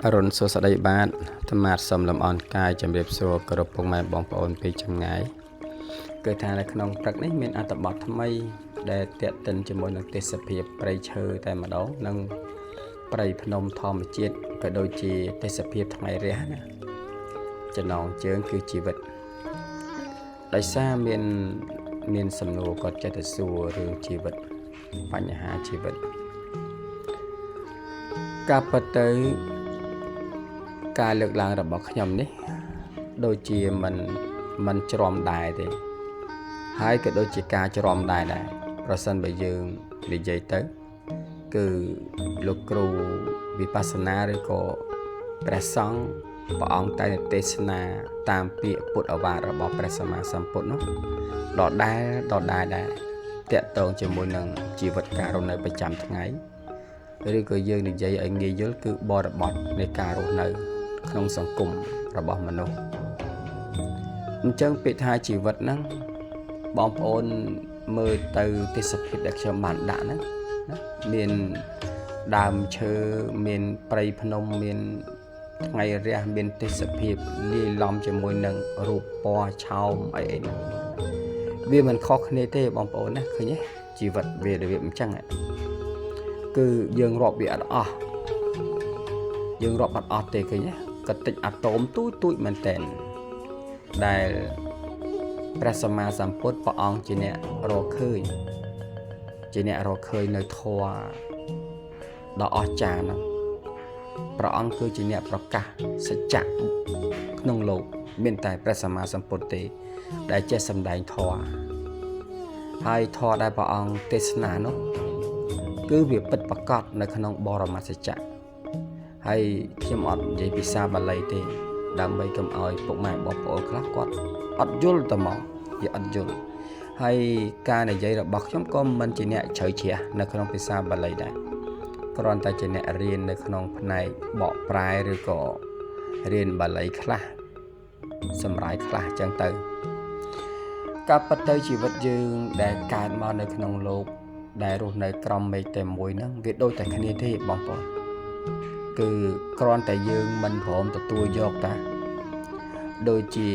អរុណសួស្តីបាទអាត្មាសូមលំអរកាយជំរាបសួរគោរពពុកម៉ែបងប្អូនពីចម្ងាយគឺថានៅក្នុងព្រឹកនេះមានអត្ថបទថ្មី ដែលទាក់ទិនជាមួយនឹងទេសភាពព្រៃឈើតែម្ដងនិងព្រៃភ្នំធម្មជាតិក៏ដូចជាទេសភាពថ្ងៃរះណាចំណងជើងគឺជីវិតដោយសារមានសំណួរគាត់ចេះតែសួររឿងជីវិតបញ្ហាជីវិតការពិតទៅការលើកឡើងរបស់ខ្ញុំនេះដូចជាមិនច្រំដែរទេហើយក៏ដូចជាការច្រំដែរដែរប្រសិនបើយើងនិយាយទៅគឺលោកគ្រូវិបស្សនាឬក៏ព្រះសង្ឃព្រះអង្គតែងតែទេសនាតាមពាក្យពុទ្ធឱវាទរបស់ព្រះសម្មាសម្ពុទ្ធនោះដដែលដដែលដែរតាក់ទងជាមួយនឹងជីវិតការរស់នៅប្រចាំថ្ងៃឬក៏យើងនិយាយឲ្យងាយយល់គឺបរិបទនៃការរស់នៅក្នុងសង្គមរបស់មនុស្សអញ្ចឹងពាក្យថាជីវិតហ្នឹងបងប្អូនមើលទៅទេសភាពដែលខ្ញុំបានដាក់ហ្នឹងណាមានដើមឈើមានព្រៃភ្នំមានថ្ងៃរះមានទេសភាពលាយឡំជាមួយនឹងរូបពណ៌ឆោមអីអីហ្នឹងវាមិនខុសគ្នាទេបងប្អូនណាឃើញទេជីវិតវារបៀបអញ្ចឹងគឺយើងរាប់វាអត់អស់យើងរាប់អត់អស់ទេឃើញទេកតិចអាតូមទូចទូចមែនតែនដែលព្រះសម្មាសម្ពុទ្ធព្រះអង្គជាអ្នករកឃើញជាអ្នករកឃើញនៅធម៌ដ៏អស្ចារ្យនោះព្រះអង្គគឺជាអ្នកប្រកាសសច្ចៈក្នុងលោកមានតែព្រះសម្មាសម្ពុទ្ធទេដែលចេះសម្ដែងធម៌ហើយធម៌ដែលព្រះអង្គទេសនានោះគឺវាពិតប្រាកដនៅក្នុងបរមត្តសច្ចៈហើយខ្ញុំអត់និយាយភាសាបាលីទេដើម្បីកុំឲ្យពុកម៉ែបងប្អូនខ្លះគាត់អត់យល់តែមកវាអត់យល់ហើយការនិយាយរបស់ខ្ញុំក៏មិនជាអ្នកជ្រៅជ្រះនៅក្នុងភាសាបាលីដែរគ្រាន់តែជាអ្នករៀននៅក្នុងផ្នែកបកប្រែឬក៏រៀនបាលីខ្លះសម្រាយខ្លះអញ្ចឹងទៅការពិតទៅជីវិតយើងដែលកើតមកនៅក្នុងលោកដែលរស់នៅក្រោមមេឃតែមួយហ្នឹងវាដូចតែគ្នាទេបងប្អូនគឺគ្រាន់តែយើងមិនព្រមទទួលយកតាដូចជា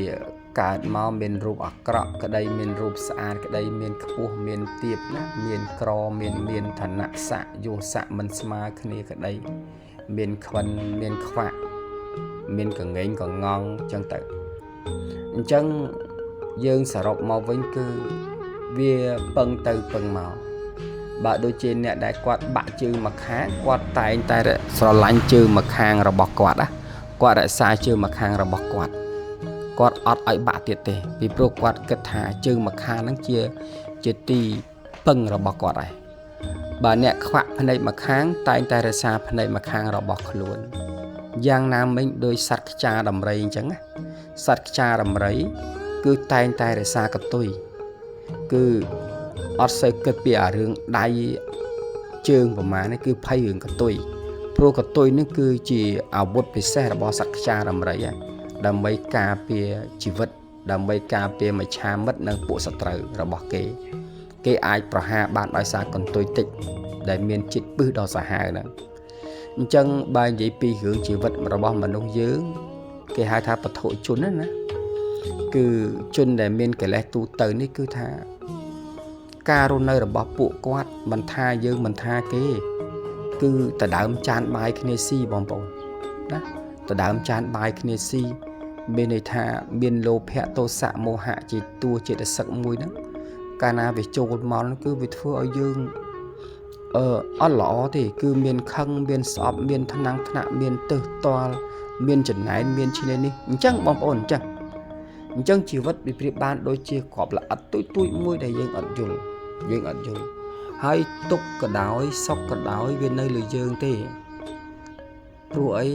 កើតមកមានរូបអាក្រក់ក្តីមានរូបស្អាតក្តីមានខ្ពស់មានទាបណាមានក្រមានឋានៈស័ក្តិយោស័ក្តិមិនស្មើគ្នាក្តីមានខ្វិនមានខ្វាក់មានកងែងកងងចឹងទៅអញ្ចឹងយើងសរុបមកវិញគឺវាពឹងទៅពឹងមកបើដូចជាអ្នកដែលគាត់បាក់ជើងមួយខាងគាត់តែងតែស្រឡាញ់ជើងមួយខាងរបស់គាត់ណាគាត់រក្សាជើងមួយខាងរបស់គាត់គាត់អត់ឲ្យបាក់ទៀតទេពីព្រោះគាត់គិតថាជើងមួយខាងហ្នឹងជាទីពឹងរបស់គាត់ហើយបើអ្នកខ្វាក់ភ្នែកមួយខាងតែងតែរក្សាភ្នែកមួយខាងរបស់ខ្លួនយ៉ាងណាមិញដោយសត្វខ្ចាដំរីអញ្ចឹងណាសត្វខ្ចាដំរីគឺតែងតែរក្សាកតុយគឺអត់សូវគិតពីអារឿងដៃជើងប្រមាណនេះគឺភ័យរឿងកតុយព្រោះកតុយនេះគឺជាអាវុធពិសេសរបស់សត្វខ្ចាដំរីដើម្បីការពារជីវិតដើម្បីការពារមច្ឆាមិត្តនិងពួកសត្រូវរបស់គេគេអាចប្រហារបានដោយសារកន្ទុយតិចដែលមានជាតិពិសដ៏សាហាវហ្នឹងអញ្ចឹងបើនិយាយពីរឿងជីវិតរបស់មនុស្សយើងគេហៅថាបឋុជនណាណាគឺជនដែលមានកិលេសទូទៅនេះគឺថាការរស់នៅរបស់ពួកគាត់មិនថាយើងមិនថាគេគឺដដើមចានបាយគ្នាស៊ីបងប្អូនណាដដើមចានបាយគ្នាស៊ីមានន័យថាមានលោភៈទោសៈមោហៈជាតួចេតសិកមួយហ្នឹងកាលណាវាចូលមកគឺវាធ្វើឲ្យយើងអត់ល្អទេគឺមានខឹងមានស្អប់មានថ្នាំងថ្នាក់មានទើសតល់មានចំណែនមានឈ្នានេះអញ្ចឹងបងប្អូនអញ្ចឹងជីវិតវាប្រៀបបានដូចជាក្របល្អិតទូចទូចមួយដែលយើងអត់យល់យើងអត់យល់ហើយទុកក៏ដោយសុខក៏ដោយវានៅលើយើងទេព្រោះអី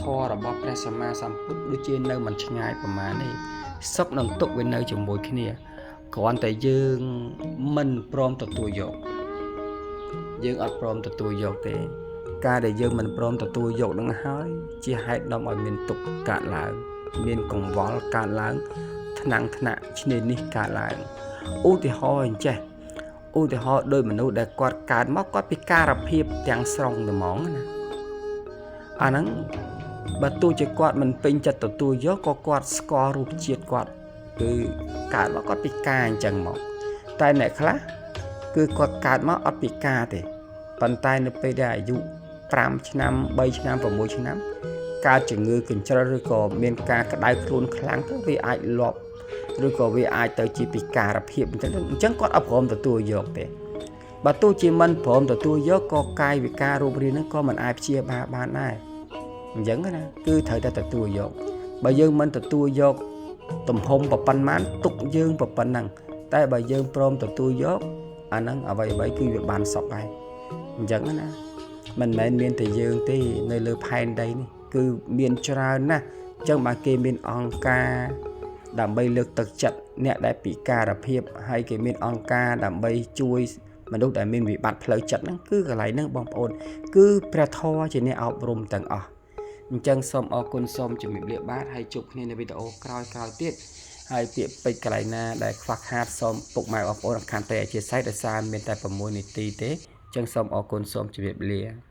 ធម៌របស់ព្រះសម្មាសម្ពុទ្ធដូចជានៅមិនឆ្ងាយប្រមាណទេសុខនិងទុក្ខវានៅជាមួយគ្នាគ្រាន់តែយើងមិនព្រមទទួលយកយើងអត់ព្រមទទួលយកទេការដែលយើងមិនព្រមទទួលយកនឹងហើយជាហេតុនាំឲ្យមានទុក្ខកើតឡើងមានកង្វល់កើតឡើងថ្នាំងថ្នាក់ឈ្នានេះកើតឡើងឧទាហរណ៍អញ្ចេះឧទាហរណ៍ដោយមនុស្សដែលគាត់កើតមកគាត់ពិការភាពទាំងស្រុងតែហ្មងណា អាហ្នឹងបើទោះជាគាត់មិនពេញចិត្តទទួលយកក៏គាត់ស្គាល់រូបជាតិគាត់គឺកើតមកគាត់ពិការអញ្ចឹងមកតែអ្នកខ្លះគឺគាត់កើតមកអត់ពិការទេប៉ុន្តែនៅពេលដែលអាយុ5ឆ្នាំ3ឆ្នាំ6ឆ្នាំកើតជំងឺកញ្ជ្រឹលឬក៏មានការក្តៅខ្លួនខ្លាំងទៅវាអាចលាប់ឬក៏វាអាចទៅជាពិការភាពអញ្ចឹងអញ្ចឹងគាត់អត់ព្រមទទួលយកទេបើទោះជាមិនព្រមទទួលយកក៏កាយវិការរូបរាងហ្នឹងក៏មិនអាចព្យាបាលបានដែរអញ្ចឹងណាគឺត្រូវតែទទួលយកបើយើងមិនទទួលយកទំហំប៉ុណ្ណាទុកយើងប៉ុណ្ណឹងតែបើយើងព្រមទទួលយកអាហ្នឹងអ្វីអ្វីគឺវាបានសុខហើយអញ្ចឹងណាមិនមែនមានតែយើងទេនៅលើផែនដីនេះគឺមានច្រើនណាស់អញ្ចឹងបើគេមានអង្គការដើម្បីលើកទឹកចិត្តអ្នកដែលពិការភាពហើយគេមានអង្គការដើម្បីជួយមនុស្សដែលមានវិបត្តិផ្លូវចិត្តហ្នឹងគឺកន្លែងហ្នឹងបងប្អូនគឺព្រះធម៌ជាអ្នកអប់រំទាំងអស់អញ្ចឹងសូមអរគុណសូមជំរាបលាបាទហើយជួបគ្នានៅវីដេអូក្រោយៗទៀតហើយពាក្យពេចន៍កន្លែងណាដែលខ្វះខាតសូមពុកម៉ែបងប្អូនខន្តីអធ្យាស្រ័យដោយសារមានតែ6នាទីទេអញ្ចឹងសូមអរគុណសូមជម្រាបលា។